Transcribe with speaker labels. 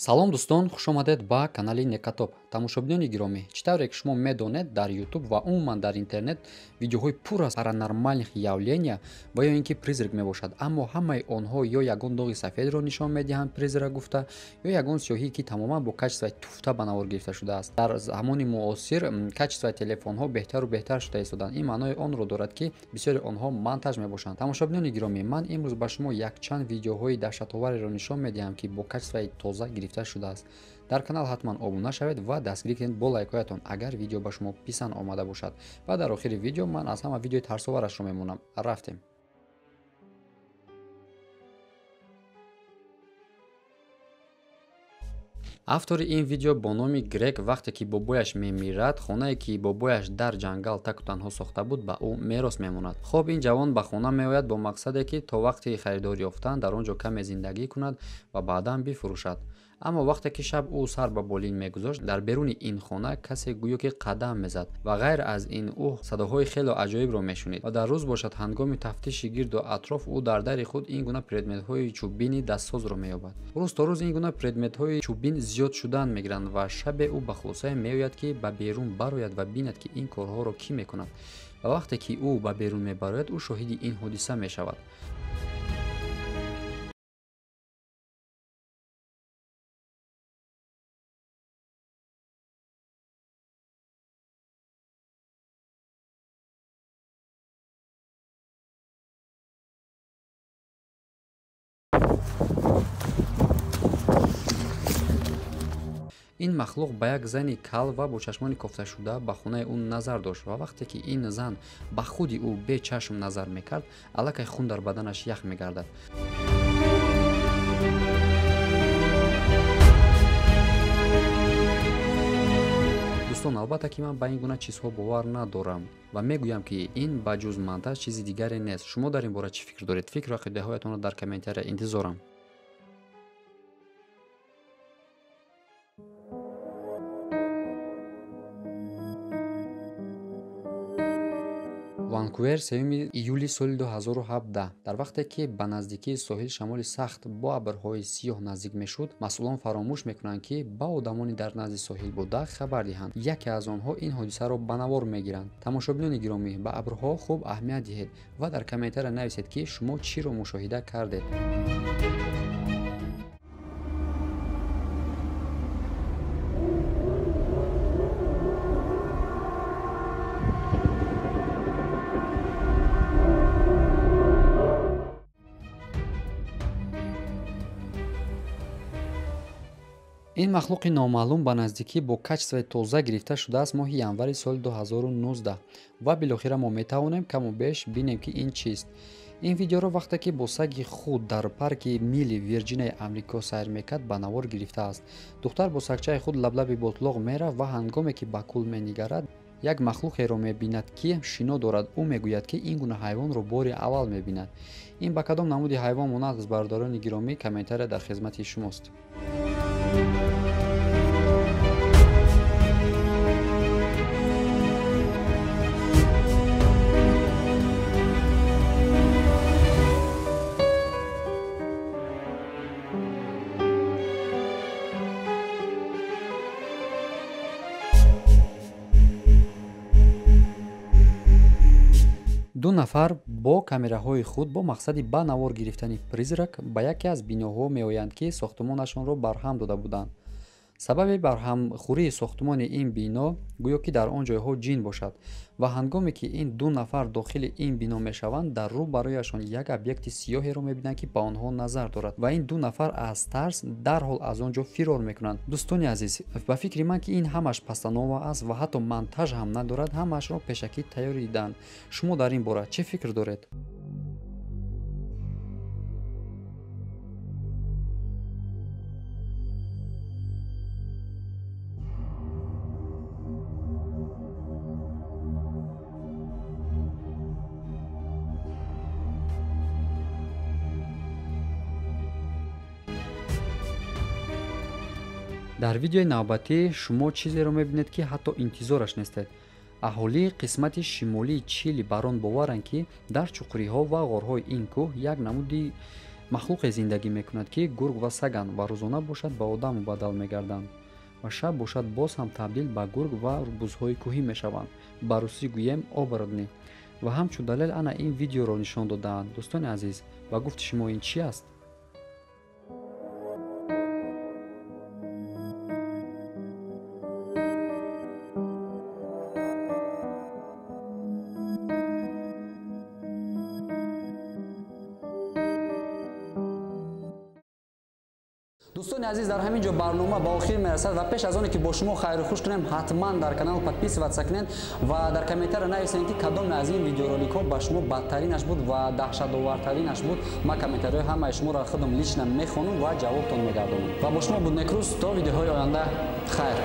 Speaker 1: Салом дӯстон, хуш омадед ба канали Некатоб. Тамошобинони гиромӣ, чӣ тавре ки шумо медонед, дар YouTube ва умуман дар интернет видеоҳои пур аз паранормальных явления ва ё ин ки призрак мебошад. Аммо ҳамаи онҳо ё ягон доғи сафедро нишон медиҳанд призрак гуфта, ё ягон сиёҳие ки тамоман бо качествои туфта ба навор гирифта шудааст. Дар замони муосир качествои телефонҳо беҳтару беҳтар шуда истоданд. Ин маънои онро дорад, ки бисёри онҳо монтаж мебошанд. Тамошобинони гиромӣ, ман имрӯз ба шумо якчанд видеоҳои даҳшатовареро нишон медиҳам, ки бо качествои тоза гирифта шудааст. Дар канал ҳатман обуна шавед ва дастгирӣ кунед бо лайкҳоятон, агар видео ба шумо писанд омада бошад. Ва дар охири видео ман аз ҳама видеои тарсоварашро мемонам. Рафтем. Автори ин видео бо номи Грег вақте ки бобояш мемирад, хонае ки бобояш дар ҷангал таку танҳо сохта буд, ба ӯ мерос мемонад. Хоб ин ҷавон ба хона меояд бо мақсаде ки то вақти харидор ёфтан дар он ҷо каме зиндагӣ кунад ва баъдан бифурӯшад. Аммо вақте ки шаб ӯ сар ба болин мегузошт, дар беруни ин хона касе гӯё ки қадам мезад ва ғайр аз ин ӯ садоҳои хело аҷоибро мешунид. Ва дар рӯз бошад, ҳангоми тафтиши гирду атроф ӯ дар дари худ ин гуна предметҳои чӯбини дастсозро меёбад. Рӯз то рӯз ин гуна предметҳои чӯбин зиёд шудан мегиранд ва шабе ӯ ба хулосае меояд, ки ба берун барояд ва бинад, ки ин корҳоро кӣ мекунад. Ва вақте ки ӯ ба берун мебарояд, ӯ шоҳиди ин ҳодиса мешавад. Ин махлуқ ба як зани кал ва бо чашмони кофташуда ба хонаи ӯ назар дошт ва вақте ки ин зан ба худи ӯ бечашм назар мекард, аллакай хун дар баданаш ях мегардад. Дӯстон, албатта ки ман ба ин гуна чизҳо бовар надорам ва мегӯям, ки ин ба ҷуз монтаж чизи дигаре нест. Шумо дар ин бора чӣ фикр доред? Фикру ақидаҳоятонро дар комментария интизорам. Ванкувер, 3 июли соли 2017. Дар вақте ки ба наздикии соҳил шамоли сахт бо абрҳои сиёҳ наздик мешуд, масъулон фаромӯш мекунанд, ки ба одамони дар назди соҳил буда хабар диҳанд. Яке аз онҳо ин ҳодисаро ба навор мегиранд. Тамошобинони гиромӣ, ба абрҳо хуб аҳамият диҳед ва дар комментария нависед, ки шумо чиро мушоҳида кардед. Ин махлуқи номаълум ба наздикӣ бо качествои тоза гирифта шудааст моҳи январи соли 2019 ва билохира мо метавонем каму беш бинем, ки ин чист. Ин видеоро вақте ки бо саги худ дар парки Милли Вирҷинияи Амрико сайр мекард, ба навор гирифтааст. Духтар бо сагчаи худ лаблаби ботлоқ мерафт ва ҳангоме ки ба кӯл менигарад, як махлуқеро мебинад, ки шино дорад. Ӯ мегӯяд, ки ин гуна ҳайвонро бори аввал мебинад. Ин ба кадом намуди ҳайвон монанд аст, бародарони гиромӣ? Комментария дар хизмати шумост. Ду нафар бо камераҳои худ бо мақсади ба навор гирифтани призрак ба яке аз биноҳо меоянд, ки сохтумонашонро барҳам дода буданд. Сабаби барҳамхӯрии сохтумони ин бино гӯё ки дар он ҷойҳо ҷин бошад ва ҳангоме ки ин ду нафар дохили ин бино мешаванд, дар рӯ барояшон як объекти сиёҳеро мебинанд, ки ба онҳо назар дорад ва ин ду нафар аз тарс дарҳол аз он ҷо фирор мекунанд. Дӯстони азиз, ба фикри ман ки ин ҳамаш постанова аст ва ҳатто монтаж ҳам надорад, ҳамашро пешакӣ тайёр диданд. Шумо дар ин бора чӣ фикр доред? Дар видеои навбатӣ шумо чизеро мебинед, ки ҳатто интизораш нестед. Аҳолии қисмати шимолии Чили бар он боваранд, ки дар чуқуриҳо ва ғорҳои ин кӯҳ як намуди Махлуқе зиндагӣ мекунад, ки гург ва саганд ва рӯзона бошад ба одам мубаддал мегарданд ва шаб бошад боз ҳам табдил ба гург ва бузҳои кӯҳӣ мешаванд. Ба русӣ гӯем, оборотни. Ва ҳамчун далел ана ин видеоро нишон додаанд. Дӯстони азиз, ба гуфти шумо ин чӣ аст? Дӯстони азиз, дар ҳамин ҷо барнома ба охир мерасад ва пеш аз оне ки бо шумо хайру хуш кунем, ҳатман дар канал подписываться кунед ва дар комментария нависед, ки кадоме аз ин видеороликҳо ба шумо бадтаринаш буд ва даҳшатовартаринаш буд. Ман комментариҳои ҳамаи шуморо худам лично мехонам ва ҷавобтон мегардонам. Ва бо шумо буд Некрӯз. То видеоҳои оянда, хайр.